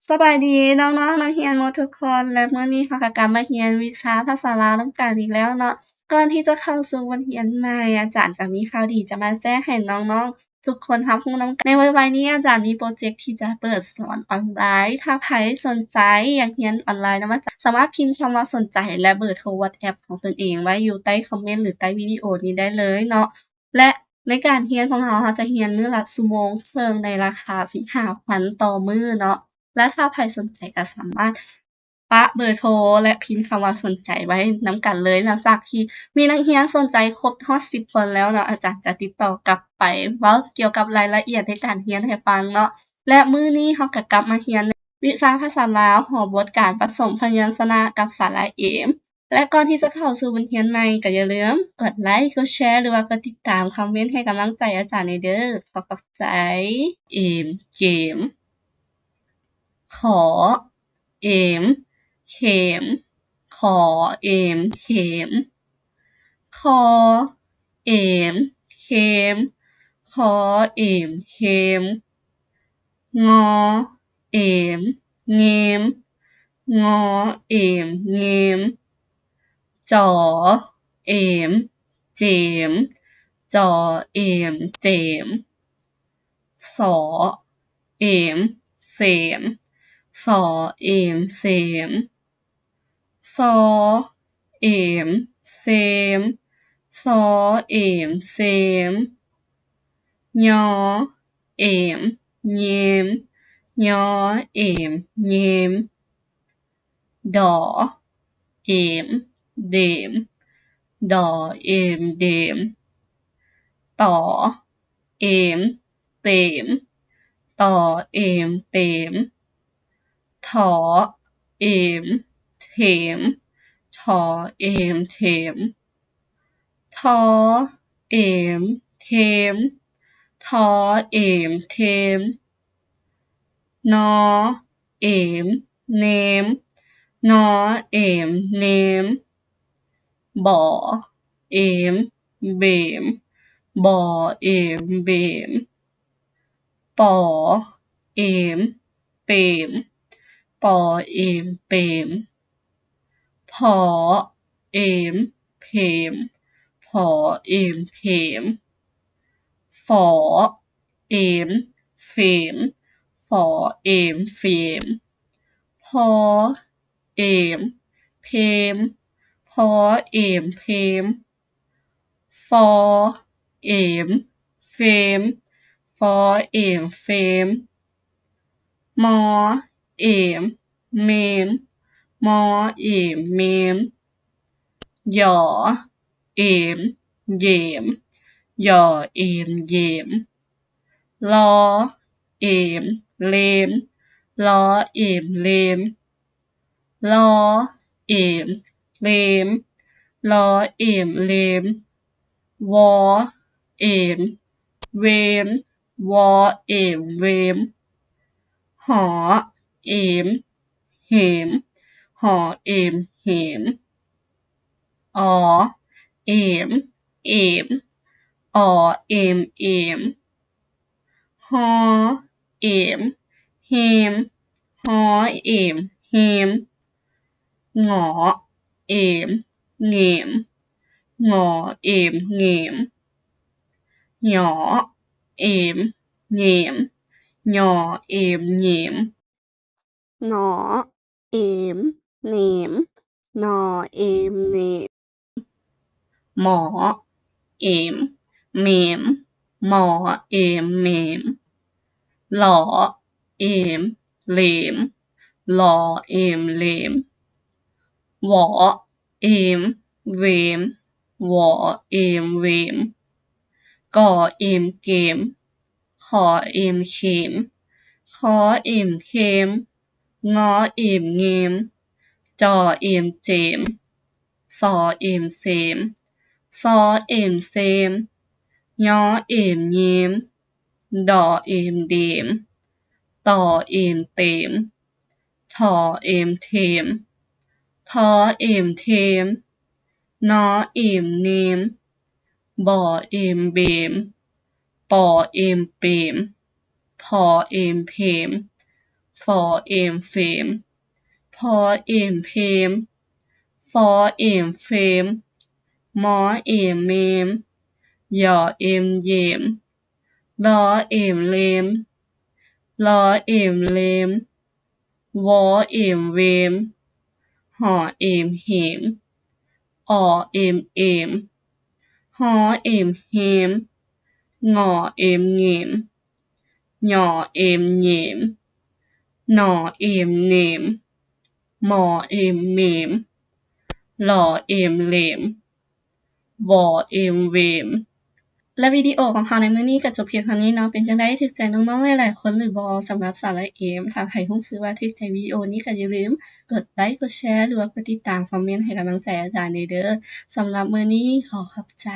ສະບາຍດີນ້ອງໆນັກຮຽນໝົດທຸກຄົນ ແລະ ມື້ນີ້ເຮົາກໍກັບມາຮຽນວິຊາພາສາລາວນຳກັນອີກແລ້ວເນາະ. ກ່ອນທີ່ຈະເຂົ້າສູ່ບົດຮຽນໃໝ່, ອາຈານຈະມີຂ່າວດີຈະມາແຈ້ງໃຫ້ນ້ອງໆທຸກຄົນຮັບຮູ້ນຳກັນ. ໃນໄວໆນີ້ອາຈານມີໂປຣເຈັກທີ່ຈະເປີດສອນອອນລາຍ. ຖ້າໃຜສົນໃຈຢາກຮຽນອອນລາຍນຳອາຈານ, ສາມາດພິມຄຳວ່າສົນໃຈ ແລະ ເບີໂທ WhatsApp ຂອງຕົນເອງໄວ້ຢູ່ໃຕ້ຄອມເມັນ ຫຼື ໃຕ້ວິດີໂອນີ້ໄດ້ເລີຍເນາະ. ແລະ ໃນການຮຽນຂອງເຮົາ, ເຮົາຈະຮຽນມື້ລະຊົ່ວໂມງເຄິ່ງ ໃນລາຄາສິບຫ້າພັນຕໍ່ມື້ເນາະ. ແລະ ຖ້າໃຜສົນໃຈກໍສາມາດປະເບີໂທ ແລະ ພິມຄຳວ່າສົນໃຈໄວ້ນຳກັນເລີຍ. ຫຼັງຈາກທີ່ມີນັກຮຽນສົນໃຈຄົບຮອດສິບຄົນແລ້ວເນາະ, ອາຈານຈະຕິດຕໍ່ກັບໄປເວົ້າກ່ຽວກັບລາຍລະອຽດໃນການຮຽນໃຫ້ຟັງເນາະ. ແລະ ມື້ນີ້ເຮົາກໍກັບມາຮຽນວິຊາພາສາລາວ ຫົວບົດການປະສົມພະຍັນຊະນະກັບສະຫຼະເອມ. ແລະ ກ່ອນທີ່ຈະເຂົ້າສູ່ບົດຮຽນໃໝ່, ກໍຢ່າລືມກົດໄລ, ກົດແຊ ຫຼືວ່າກົດຕິດຕາມ, ຄອມເມັນໃຫ້ກຳລັງໃຈອາຈານແດ່ເດີ້. ຂໍຂອບໃຈ. ເອມ ເກມ. ຂ ເອມ ເຂມ. ຂ ເອມ ເຂມ. ຄ ເອມ ເຄມ. ຄ ເອມ ເຄມ. ງ ເອມ ເງມ. ງ ເອມ ເງມ. ຈ ເອມ ເຈມ. ຈ ເອມ ເຈມ. ສ ເອມ ເສມ. ສ ເອມ ເສມ. ຊ ເອມ ເຊມ. ຊ ເອມ ເຊມ. ຍ ເອມ ເຍມ. ຍ ເອມ ເຍມ. ດ ເອມ ເດມ. ດ ເອມ ເດມ. ຕ ເອມ ເຕມ. ຕ ເອມ ເຕມ. ຖ ເອມ ເຖມ. ຖ ເອມ ເຖມ. ຖ ເອມ ເທມ. ຖ ເອມ ເທມ. ນ ເອມ ເນມ. ນ ເອມ ເນມ. ບ ເອມ ເບມ. ບ ເອມ ເບມ. ປ ເອມ ເປມ. ປ ເອມ ເປມ. ຜ ເອມ ເຜມ. ຜ ເອມ ເຜມ. ຝ ເອມ ເຝມ. ຝ ເອມ ເຝມ. ພ ເອມ ເພມ. ພ ເອມ ເພມ. ຟ ເອມ ເຟມ. ຟ ເອມ ເຟມ. ມ ເອມ ເມມ. ມ ເອມ ເມມ. ຢ ເອມ ເຢມ. ຢ ເອມ ເຢມ. ລ ເອມ ເລມ. ລ ເອມ ເລມ. ລ ເອມ ເລມ. ລ ເອມ ເລມ. ວ ເອມ ເວມ. ວ ເອມ ເວມ. ຫ ເອມ ເຫມ. ຫ ເອມ ເຫມ. ອໍ ເອມ ເອມ. ອໍ ເອມ ເອມ. ຮ ເອມ ເຮມ. ຮ ເອມ ເຮມ. ງ ເອມ ເງມ. ງ ເອມ ເງມ. ຫຍ ເອມ ເຫຍມ. ຫຍ ເອມ ເຫຍມ. ນ ເອມ ເນມ. ນ ເອມ ເນມ. ມ ເອມ ເມມ. ມ ເອມ ເມມ. ຫຼ ເອມ ເຫຼມ. ຫຼ ເອມ ເຫຼມ. ວ ເອມ ເວມ. ວ ເອມ ເວມ. ກ ເອມ ເກມ. ຂ ເອມ ເຂມ. ຂ ເອມ ເຂມ. ງ ເອມ ເງມ. ຈ ເອມ ເຈມ. ຊ ເອມ ເສມ. ຊ ເອມ ເສມ. ຍ ເອມ ເຍມ. ດ ເອມ ເດມ. ຕ ເອມ ເຕມ. ຖ ເອມ ເທມ. ທ ເອມ ເທມ. ນ ເອມ ເນມ. ບ ເອມ ເບມ. ປ ເອມ ເປມ. ພ ເອມ ເພມ. ຟໍ ເອັມ ເຟມ ພໍ ເອັມ ເພມ ຟໍ ເອັມ ເຟມ ມໍ ເອັມ ເມມ ຢໍ ເອັມ ເຢມ ລໍ ເອັມ ເລມ ລໍ ເອັມ ເລມ ວໍ ເອັມ ເວມ ຫໍ ເອັມ ເຮມ ອໍ ເອັມ ເອມ ຫໍ ເອັມ ເຮມ ງໍ ເອັມ ເງມ ຫຍໍ ເອັມ ເຫຍມ ໜໍ ເອັມ ເໜມ ມໍ ເອັມ ເມມ ຫຼໍ ເອັມ ເຫຼມ ວໍ ເອັມ ເວມ ແລະ ວິດີໂອຂອງເຮົາໃນມື້ນີ້ກໍຈົບພຽງເທົ່ານີ້ເນາະ. ເປັນຈັ່ງໃດ? ຖືກໃຈນ້ອງໆຫຼາຍໆຄົນຫຼືບໍ່? ສຳລັບສາວລາວເອມ ຖ້າໃຜຮູ້ສຶກວ່າຖືກໃຈວິດີໂອນີ້ ກໍຢ່າລືມກົດໄລ ກົດແຊ ຫຼືວ່າກົດຕິດຕາມ ຄອມເມັນໃຫ້ກຳລັງໃຈອາຈານແດ່ເດີ້. ສຳລັບມື້ນີ້ຂໍຂອບໃຈ.